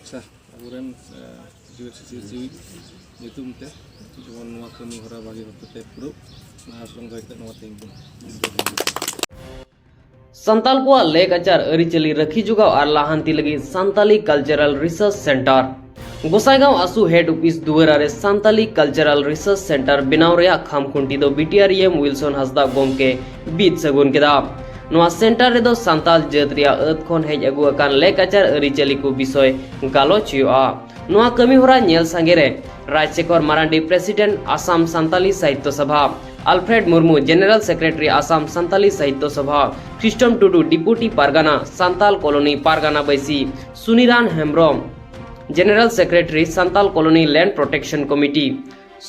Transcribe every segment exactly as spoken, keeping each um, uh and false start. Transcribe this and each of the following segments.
ᱟᱪᱪᱷᱟ, ᱟᱵᱚᱨᱮᱱ ᱡᱤᱣᱤ ᱥᱤᱥᱤᱨ ᱡᱤᱣᱤ ᱧᱩᱛᱩᱢ ᱛᱮ ᱡᱮᱢᱚᱱ ᱱᱚᱣᱟ ᱠᱟᱹᱢᱤ ᱦᱚᱨᱟ ᱵᱷᱟᱜᱮ ᱦᱚᱨᱛᱮ ᱯᱩᱨᱟᱹᱜ, ᱚᱱᱟ ᱟᱥ ᱫᱚᱦᱚ ᱠᱟᱛᱮ ᱱᱚᱣᱟ ᱛᱮᱦᱮᱧ ᱵᱚᱱ ᱥᱟᱱᱛᱟᱞ ᱠᱚᱣᱟᱜ ᱞᱮᱠ ᱟᱪᱟᱨ ᱟᱹᱨᱤᱪᱟᱹᱞᱤ ᱨᱟᱹᱠᱷᱤ ᱡᱚᱜᱟᱣ ᱟᱨ ᱞᱟᱦᱟᱱᱛᱤ ᱞᱟᱹᱜᱤᱫ Santali cultural research centre. Gossaigaon ᱟᱥᱩ ᱦᱮᱰ ᱚᱯᱷᱤᱥ ᱫᱩᱣᱟᱹᱨᱟ ᱨᱮ ᱥᱟᱱᱛᱟᱞᱤ ᱠᱟᱞᱪᱟᱨᱟᱞ ᱨᱤᱥᱟᱨᱪ ᱥᱮᱱᱴᱟᱨ ᱵᱮᱱᱟᱣ ᱨᱮᱭᱟᱜ ᱠᱷᱟᱢ ᱠᱷᱩᱱᱴᱤ ᱫᱚ ᱵᱤᱴᱤᱟᱨ ᱤᱭᱮᱢ ᱩᱭᱤᱞᱥᱚᱱ ᱦᱟᱸᱥᱫᱟ ᱜᱚᱢᱠᱮ ᱵᱤᱫ ᱥᱟᱹᱜᱩᱱ ᱠᱮᱫᱟ᱾ ᱱᱚᱣᱟ ᱥᱮᱱᱴᱟᱨ ᱨᱮᱫᱚ ᱥᱟᱱᱛᱟᱞ ᱡᱟᱹᱛ ᱨᱮᱭᱟᱜ ᱟᱹᱛ ᱠᱷᱚᱱ ᱦᱮᱡ ᱟᱹᱜᱩ ᱟᱠᱟᱱ ᱞᱮᱠ ᱟᱪᱟᱨ ᱟᱹᱨᱤᱪᱟᱹᱞᱤ ᱠᱚ ᱵᱤᱥᱚᱭ ᱜᱟᱞᱚᱪ ᱦᱩᱭᱩᱜᱼᱟ᱾ ᱱᱚᱣᱟ ᱠᱟᱹᱢᱤ ᱦᱚᱨᱟ ᱧᱮᱞ ᱥᱟᱸᱜᱮ ᱨᱮ Rajshekhar Marandi, president, Assam Santali Sahitya Sabha, Alfred Murmu, general secretary, Assam Santali Sahitya Sabha, ᱠᱷᱨᱤᱥᱴᱚᱢ ᱴᱩᱰᱩ, ᱰᱤᱯᱩᱴᱤ ᱯᱟᱨᱜᱟᱱᱟ, ᱥᱟᱱᱛᱟᱞ ᱠᱚᱞᱚᱱᱤ ᱯᱟᱨᱜᱟᱱᱟ ᱵᱟᱹᱭᱥᱤ, Suniran Hembrom, general secretary, Santal colony land protection committee,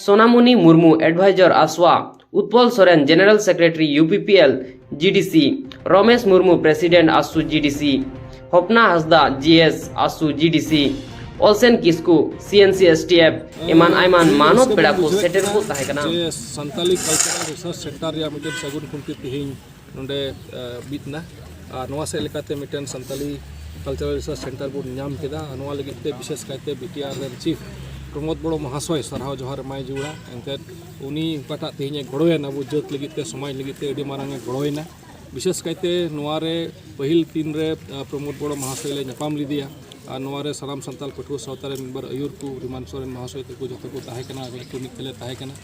Sonamuni Murmu, advisor, ᱟᱥᱣᱟ, Utpal Soren, general secretary, U P P L, G D C, Romesh Murmu, president, ᱟᱥᱩ, G D C, Hopna Hansda, G S, ᱟᱥᱩ, G D C, Olsen Kisku, C ᱮᱱ C S T F, ᱮᱢᱟᱱ ᱟᱭᱢᱟᱱ ᱢᱟᱱᱚᱛ ᱯᱮᱲᱟ ᱠᱚ ᱥᱮᱴᱮᱨ ᱠᱚ ᱛᱟᱦᱮᱸ ᱠᱟᱱᱟ᱾ ᱡᱮ ᱥᱟᱱᱛᱟᱞᱤ ᱠᱟᱞᱪᱟᱨᱟᱞ ᱨᱤᱥᱟᱨᱪ ᱥᱮᱱᱴᱟᱨ ᱨᱮᱭᱟᱜ ᱢᱤᱫᱴᱮᱱ ᱥᱟᱹᱜᱩᱱ ᱠᱷᱩᱱᱴᱤ ᱛᱮᱦᱮᱧ ᱱᱚᱰᱮ, ᱟ, ᱵᱤᱫ ᱮᱱᱟ᱾ ᱟᱨ ᱱᱚᱣᱟ ᱥᱮᱫ ᱞᱮᱠᱟᱛᱮ ᱢᱤᱫᱴᱮᱱ ᱥᱟᱱᱛᱟᱞᱤ ᱠᱟᱞᱪᱟᱨᱟᱞ ᱨᱤᱥᱟᱨᱪ ᱥᱮᱱᱴᱟᱨ ᱵᱚᱱ ᱧᱟᱢ ᱠᱮᱫᱟ᱾ ᱟᱨ ᱱᱚᱣᱟ ᱞᱟᱹᱜᱤᱫ ᱛᱮ ᱵᱤᱥᱮᱥ ᱠᱟᱭᱛᱮ ᱵᱤ ᱴᱤ ᱟᱨ ᱨᱮᱱ ᱪᱤᱯ ᱯᱨᱚᱢᱳᱫ ᱵᱚᱲᱚ ᱢᱚᱦᱟᱥᱚᱭ ᱥᱟᱨᱦᱟᱣ ᱡᱚᱦᱟᱨ ᱮᱢᱟᱭ ᱡᱟᱹᱨᱩᱲᱟ᱾ ᱮᱱᱛᱮᱫ ᱩᱱᱤ ᱚᱠᱟᱴᱟᱜ ᱛᱮᱦᱮᱧ ᱮ ᱜᱚᱲᱚᱭᱮᱱ ᱟᱵᱚ ᱡᱟᱹᱛ ᱞᱟᱹᱜᱤᱫ ᱛᱮ, ᱥᱚᱢᱟᱡᱽ ᱞᱟᱹᱜᱤᱫ ᱛᱮ ᱟᱹᱰᱤ ᱢᱟᱨᱟᱝ ᱮ ᱜᱚᱲᱚᱭᱮᱱᱟ᱾ ᱵᱤᱥᱮᱥ ᱠᱟᱭᱛᱮ ᱱᱚᱣᱟ ᱨᱮ ᱯᱟᱹᱦᱤᱞ ᱫᱤᱱ ᱨᱮ, ᱟ, ᱯᱨᱚᱢᱳᱫ ᱵᱚᱲᱚ ᱢᱚᱦᱟᱥᱚᱭ ᱞᱮ ᱧᱟᱯᱟᱢ ᱞᱮᱫᱮᱭᱟ᱾ ᱟᱨ ᱱᱚᱣᱟ ᱨᱮ ᱥᱟᱱᱟᱢ ᱥᱟᱱᱛᱟᱲ ᱯᱟᱹᱴᱷᱩᱣᱟᱹ ᱥᱟᱶᱛᱟ ᱨᱮ ᱢᱤᱫ ᱵᱟᱨ ᱟᱹᱭᱩᱨ ᱠᱚ, ᱨᱤᱢᱟᱱ ᱥᱚᱨᱮᱱ ᱢᱚᱦᱟᱥᱚᱭ ᱛᱟᱠᱚ ᱡᱚᱛᱚ ᱠᱚ ᱛᱟᱦᱮᱸ ᱠᱟᱱᱟ, ᱟᱨ ᱩᱱᱠᱩ ᱢᱤᱫ ᱛᱮᱞᱮ ᱛᱟᱦᱮᱸ ᱠᱟᱱᱟ᱾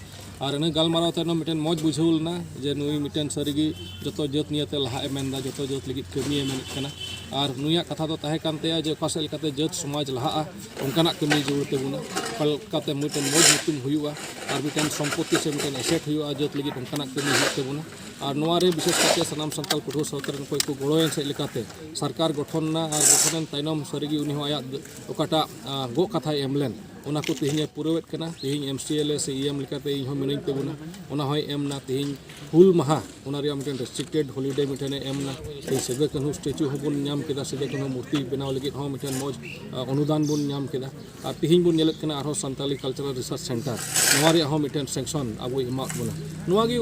ᱟᱨ ᱤᱱᱟᱹ ᱜᱟᱞᱢᱟᱨᱟᱣ ᱛᱟᱭᱱᱚᱢ ᱢᱤᱫᱴᱮᱱ ᱢᱚᱡᱽ ᱵᱩᱡᱷᱟᱹᱣ ᱞᱮᱱᱟ ᱡᱮ ᱱᱩᱭ ᱢᱤᱫᱴᱮᱱ ᱥᱟᱹᱨᱤᱜᱮ ᱡᱚᱛᱚ ᱡᱟᱹᱛ ᱱᱤᱭᱟᱹᱛᱮ ᱞᱟᱦᱟᱜ ᱮ ᱢᱮᱱᱫᱟ, ᱡᱚᱛᱚ ᱡᱟᱹᱛ ᱞᱟᱹᱜᱤᱫ ᱠᱟᱹᱢᱤᱭᱮ ᱢᱮᱱᱮᱫ ᱠᱟᱱᱟ᱾ ᱟᱨ ᱱᱩᱭᱟᱜ ᱠᱟᱛᱷᱟ ᱫᱚ ᱛᱟᱦᱮᱸ ᱠᱟᱱ ᱛᱟᱭᱟ ᱡᱮ ᱚᱠᱟ ᱥᱮᱫ ᱞᱮᱠᱟᱛᱮ ᱡᱟᱹᱛ ᱥᱚᱢᱟᱡᱽ ᱞᱟᱦᱟᱜᱼᱟ, ᱚᱱᱠᱟᱱᱟᱜ ᱠᱟᱹᱢᱤ ᱡᱟᱹᱨᱩᱲ ᱛᱟᱵᱚᱱᱟ᱾ ᱚᱠᱟ ᱞᱮᱠᱟᱛᱮ ᱢᱤᱫᱴᱮᱱ ᱢᱚᱡᱽ ᱧᱩᱛᱩᱢ ᱦᱩᱭᱩᱜᱼᱟ ᱟᱨ ᱢᱤᱫᱴᱮᱱ ᱥᱚᱢᱯᱚᱛᱤ ᱥᱮ ᱢᱤᱫᱴᱮᱱ ᱮᱥᱮᱴ ᱦᱩᱭᱩᱜᱼᱟ, ᱡᱟᱹᱛ ᱞᱟᱹᱜᱤᱫ ᱚᱱᱠᱟᱱᱟᱜ ᱠᱟᱹᱢᱤ ᱦᱩᱭᱩᱜ ᱛᱟᱵᱚᱱᱟ᱾ ᱟᱨ ᱱᱚᱣᱟ ᱨᱮ ᱵᱤᱥᱮᱥ ᱠᱟᱛᱮ ᱥᱟᱱᱟᱢ ᱥᱟᱱᱛᱟᱲ ᱯᱟᱹᱴᱷᱩᱣᱟᱹ ᱥᱟᱶᱛᱟ ᱨᱮᱱ ᱚᱠᱚᱭ ᱠᱚ ᱜᱚᱲᱚᱭᱮᱱ ᱥᱮᱫ ᱞᱮᱠᱟᱛᱮ ᱥᱚᱨᱠᱟᱨ ᱜᱚᱴᱷᱚᱱ ᱮᱱᱟ ᱟᱨ ᱜᱚᱴᱷᱚᱱᱮᱱ ᱛᱟᱭᱱᱚᱢ ᱥᱟᱹᱨᱤᱜᱮ ᱩᱱᱤ ᱦᱚᱸ ᱟᱭᱟᱜ ᱚᱠᱟᱴᱟᱜ, ᱟ, ᱜᱚᱜ ᱠᱟᱛᱷᱟᱭ ᱮᱢ ᱞᱮᱱ, ᱚᱱᱟ ᱠᱚ ᱛᱮᱦᱮᱧ ᱮ ᱯᱩᱨᱟᱹᱣᱮᱫ ᱠᱟᱱᱟ᱾ ᱛᱮᱦᱮᱧ ᱮᱢ ᱥᱤ ᱮᱞ ᱮ ᱥᱮ ᱤ ᱮᱢ ᱞᱮᱠᱟᱛᱮ ᱤᱧ ᱦᱚᱸ ᱢᱤᱱᱟᱹᱧ ᱛᱟᱵᱚᱱᱟ, ᱚᱱᱟ ᱦᱚᱸᱭ ᱮᱢ ᱮᱱᱟ᱾ ᱛᱮᱦᱮᱧ ᱦᱩᱞ ᱢᱟᱦᱟ, ᱚᱱᱟ ᱨᱮᱭᱟᱜ ᱢᱤᱫᱴᱮᱱ ᱨᱮᱥᱴᱨᱤᱠᱴᱮᱰ ᱦᱚᱞᱤᱰᱮ ᱢᱤᱫᱴᱮᱱ ᱮ ᱮᱢ ᱮᱱᱟ᱾ ᱛᱮᱦᱮᱧ ᱥᱤᱫᱩ ᱠᱟᱹᱱᱦᱩ ᱥᱴᱮᱪᱩ ᱦᱚᱸᱵᱚᱱ ᱧᱟᱢ ᱠᱮᱫᱟ, ᱥᱤᱫᱩ ᱠᱟᱹᱱᱦᱩ ᱢᱩᱨᱛᱤ ᱵᱮᱱᱟᱣ ᱞᱟᱹᱜᱤᱫ ᱦᱚᱸ ᱢᱤᱫᱴᱮᱱ ᱢᱚᱡᱽ, ᱟ, ᱚᱱᱩᱫᱟᱱ ᱵᱚᱱ ᱧᱟᱢ ᱠᱮᱫᱟ᱾ ᱟᱨ ᱛᱮᱦᱮᱧ ᱵᱚᱱ ᱧᱮᱞᱮᱫ ᱠᱟᱱᱟ ᱟᱨᱦᱚᱸ ᱥᱟᱱᱛᱟᱞᱤ ᱠᱟᱞᱪᱟᱨᱟᱞ ᱨᱤᱥᱟᱨᱪ ᱥᱮᱱᱴᱟᱨ, ᱱᱚᱣᱟ ᱨᱮᱭᱟᱜ ᱦᱚᱸ ᱢᱤᱫᱴᱮᱱ ᱥᱮᱝᱥᱚᱱ ᱟᱵᱚᱭ ᱮᱢᱟᱜ ᱵᱚᱱᱟ᱾ ᱱᱚᱣᱟ ᱜᱮ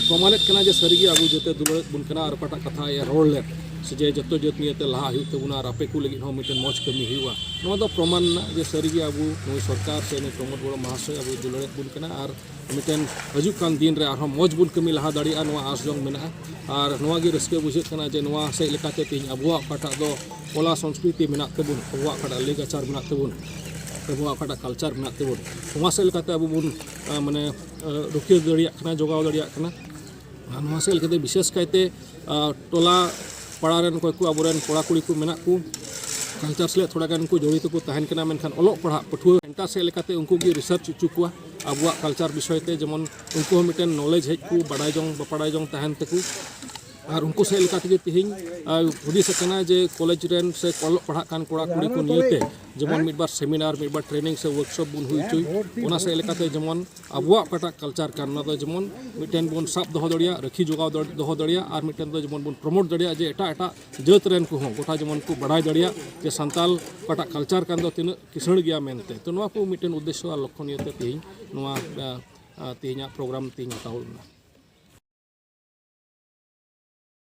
ᱯᱨᱚᱢᱟᱱᱮᱫ ᱠᱟᱱᱟ ᱡᱮ ᱥᱟᱹᱨᱤᱜᱮ ᱟᱵᱚ ᱡᱟᱹᱛᱮ ᱫᱩᱞᱟᱹᱲᱮᱫ ᱵᱚᱱ ᱠᱟᱱᱟ᱾ ᱟᱨ ᱚᱠᱟᱴᱟᱜ ᱠᱟᱛᱷᱟ ᱮ ᱨᱚᱲ ᱞᱮᱫ, ᱥᱮ ᱡᱮ ᱡᱚᱛᱚ ᱡᱟᱹᱛ ᱱᱤᱭᱮᱛᱮ ᱞᱟᱦᱟ ᱦᱩᱭᱩᱜ ᱛᱟᱵᱚᱱᱟ ᱟᱨ ᱟᱯᱮ ᱠᱚ ᱞᱟᱹᱜᱤᱫ ᱦᱚᱸ ᱢᱤᱫᱴᱮᱱ ᱢᱚᱡᱽ ᱠᱟᱹᱢᱤ ᱦᱩᱭᱩᱜᱼᱟ᱾ ᱱᱚᱣᱟ ᱫᱚ ᱯᱨᱚᱢᱟᱱ ᱢᱮᱱᱟᱜᱼᱟ ᱡᱮ ᱥᱟᱹᱨᱤᱜᱮ ᱟᱵᱚ ᱱᱩᱭ ᱥᱚᱨᱠᱟᱨ ᱥᱮ ᱱᱩᱭ ᱯᱨᱚᱢᱳᱫ ᱵᱚᱲᱚ ᱢᱟᱦᱟᱥᱚᱭ ᱟᱵᱚ ᱫᱩᱞᱟᱹᱲᱮᱫ ᱵᱚᱱ ᱠᱟᱱᱟ ᱟᱨ ᱢᱤᱫᱴᱮᱱ ᱦᱤᱡᱩᱜ ᱠᱟᱱ ᱫᱤᱱ ᱨᱮ ᱟᱨᱦᱚᱸ ᱢᱚᱡᱽ ᱵᱚᱱ ᱠᱟᱹᱢᱤ ᱞᱟᱦᱟ ᱫᱟᱲᱮᱭᱟᱜᱼᱟ, ᱱᱚᱣᱟ ᱟᱸᱥ ᱡᱚᱝ ᱢᱮᱱᱟᱜᱼᱟ᱾ ᱟᱨ ᱱᱚᱣᱟ ᱜᱮ ᱨᱟᱹᱥᱠᱟᱹ ᱵᱩᱡᱷᱟᱹᱜ ᱠᱟᱱᱟ ᱡᱮ ᱱᱚᱣᱟ ᱥᱮᱫ ᱞᱮᱠᱟᱛᱮ ᱛᱮᱦᱮᱧ ᱟᱵᱚᱣᱟᱜ ᱚᱠᱟᱴᱟᱜ ᱫᱚ ᱠᱚᱞᱟ ᱥᱚᱝᱥᱠᱨᱤᱛᱤ ᱢᱮᱱᱟᱜ ᱛᱟᱵᱚᱱ, ᱟᱵᱚᱣᱟᱜ ᱚᱠᱟᱴᱟᱜ ᱞᱟᱹᱭ ᱞᱟᱠᱪᱟᱨ ᱢᱮᱱᱟᱜ ᱛᱟᱵᱚᱱ, ᱟᱵᱚᱣᱟᱜ ᱚᱠᱟᱴᱟᱜ ᱠᱟᱞᱪᱟᱨ ᱢᱮᱱᱟᱜ ᱛᱟᱵᱚᱱ, ᱱᱚᱣᱟ ᱥᱮᱫ ᱞᱮᱠᱟᱛᱮ ᱟᱵᱚ ᱵᱚᱱ, ᱟᱸ, ᱢᱟᱱᱮ, ᱟᱸ, ᱨᱩᱠᱷᱤᱭᱟᱹ ᱫᱟᱲᱮᱭᱟᱜ ᱠᱟᱱᱟ, ᱡᱚᱜᱟᱣ ᱫᱟᱲᱮᱭᱟᱜ ᱠᱟᱱᱟ᱾ ᱟᱨ ᱱᱚᱣᱟ ᱥᱮᱫ ᱞᱮᱠᱟᱛᱮ ᱵᱤᱥᱮᱥ ᱠᱟᱭᱛᱮ, ᱟᱸ, ᱴᱚᱞᱟ ᱯᱟᱲᱟ ᱨᱮᱱ ᱚᱠᱚᱭ ᱠᱚ ᱟᱵᱚᱨᱮᱱ ᱠᱚᱲᱟ ᱠᱩᱲᱤ ᱠᱚ ᱢᱮᱱᱟᱜ ᱠᱚ, ᱠᱟᱞᱪᱟᱨ ᱥᱟᱞᱟᱜ ᱛᱷᱚᱲᱟ ᱜᱟᱱ ᱠᱚ ᱡᱚᱲᱤᱛ ᱠᱚ ᱛᱟᱦᱮᱱ ᱠᱟᱱᱟ, ᱢᱮᱱᱠᱷᱟᱱ ᱚᱞᱚᱜ ᱯᱟᱲᱦᱟᱜ ᱯᱟᱹᱴᱷᱩᱣᱟᱹ ᱮᱱᱴᱟ ᱥᱮᱫ ᱞᱮᱠᱟᱛᱮ ᱩᱱᱠᱩ ᱜᱮ ᱨᱤᱥᱟᱨᱪ ᱦᱚᱪᱚ ᱠᱚᱣᱟ ᱟᱵᱚᱣᱟᱜ ᱠᱟᱞᱪᱟᱨ ᱵᱤᱥᱚᱭ ᱛᱮ, ᱡᱮᱢᱚᱱ ᱩᱱᱠᱩ ᱦᱚᱸ ᱢᱤᱫᱴᱮᱱ ᱱᱚᱞᱮᱡᱽ ᱦᱮᱡ ᱠᱚ ᱵᱟᱰᱟᱭ ᱡᱚᱝ, ᱵᱟᱰᱟᱭ ᱡᱚᱝ ᱛᱟᱦᱮᱱ ᱛᱟᱠᱚ᱾ ᱟᱨ ᱩᱱᱠᱩ ᱥᱮᱫ ᱞᱮᱠᱟ ᱛᱮᱜᱮ ᱛᱮᱦᱮᱧ, ᱟᱸ, ᱦᱩᱫᱤᱥ ᱟᱠᱟᱱᱟ ᱡᱮ ᱠᱚᱞᱮᱡᱽ ᱨᱮᱱ ᱥᱮ ᱚᱞᱚᱜ ᱯᱟᱲᱦᱟᱜ ᱠᱟᱱ ᱠᱚᱲᱟ ᱠᱩᱲᱤ ᱠᱚ ᱱᱤᱭᱮᱛᱮ ᱡᱮᱢᱚᱱ ᱢᱤᱫ ᱵᱟᱨ ᱥᱮᱢᱤᱱᱟᱨ, ᱢᱤᱫ ᱵᱟᱨ ᱴᱨᱮᱱᱤᱝ ᱥᱮ ᱣᱟᱨᱠᱥᱚᱯ ᱵᱚᱱ ᱦᱩᱭ ᱦᱚᱪᱚᱭ, ᱚᱱᱟ ᱥᱮᱫ ᱞᱮᱠᱟᱛᱮ ᱡᱮᱢᱚᱱ ᱟᱵᱚᱣᱟᱜ ᱚᱠᱟᱴᱟᱜ ᱠᱟᱞᱪᱟᱨ ᱠᱟᱱ, ᱚᱱᱟ ᱫᱚ ᱡᱮᱢᱚᱱ ᱢᱤᱫᱴᱮᱱ ᱵᱚᱱ ᱥᱟᱵ ᱫᱚᱦᱚ ᱫᱟᱲᱮᱭᱟᱜ, ᱨᱟᱹᱠᱷᱤ ᱡᱚᱜᱟᱣ ᱫᱟᱲᱮ-, ᱫᱚᱦᱚ ᱫᱟᱲᱮᱭᱟᱜ, ᱟᱨ ᱢᱤᱫᱴᱮᱱ ᱫᱚ ᱡᱮᱢᱚᱱ ᱵᱚᱱ ᱯᱨᱚᱢᱳᱴ ᱫᱟᱲᱮᱭᱟᱜ, ᱡᱮ ᱮᱴᱟᱜ ᱮᱴᱟᱜ ᱡᱟᱹᱛ ᱨᱮᱱ ᱠᱚᱦᱚᱸ ᱜᱚᱴᱟ ᱡᱮᱢᱚᱱ ᱠᱚ ᱵᱟᱲᱟᱭ ᱫᱟᱲᱮᱭᱟᱜ ᱡᱮ ᱥᱟᱱᱛᱟᱞ ᱚᱠᱟᱴᱟᱜ ᱠᱟᱞᱪᱟᱨ ᱠᱟᱱ ᱫᱚ ᱛᱤᱱᱟᱹᱜ ᱠᱤᱥᱟᱹᱬ ᱜᱮᱭᱟ ᱢᱮᱱᱛᱮ᱾ ᱛᱚ, ᱱᱚᱣᱟ ᱠᱚ ᱢᱤᱫᱴᱮᱱ ᱩᱫᱽᱫᱮᱥᱥᱚ ᱟᱨ ᱞᱚᱠᱠᱷᱚ ᱱᱤᱭᱮᱛᱮ ᱛᱮᱦᱮᱧ ᱱᱚᱣᱟ, ᱟᱸ, ᱟᱸ, ᱛᱮᱦᱮᱧᱟᱜ ᱯᱨᱳᱜᱨᱟᱢ ᱛᱮᱦᱮᱧ ᱦᱟᱛᱟᱣ ᱞᱮᱱᱟ᱾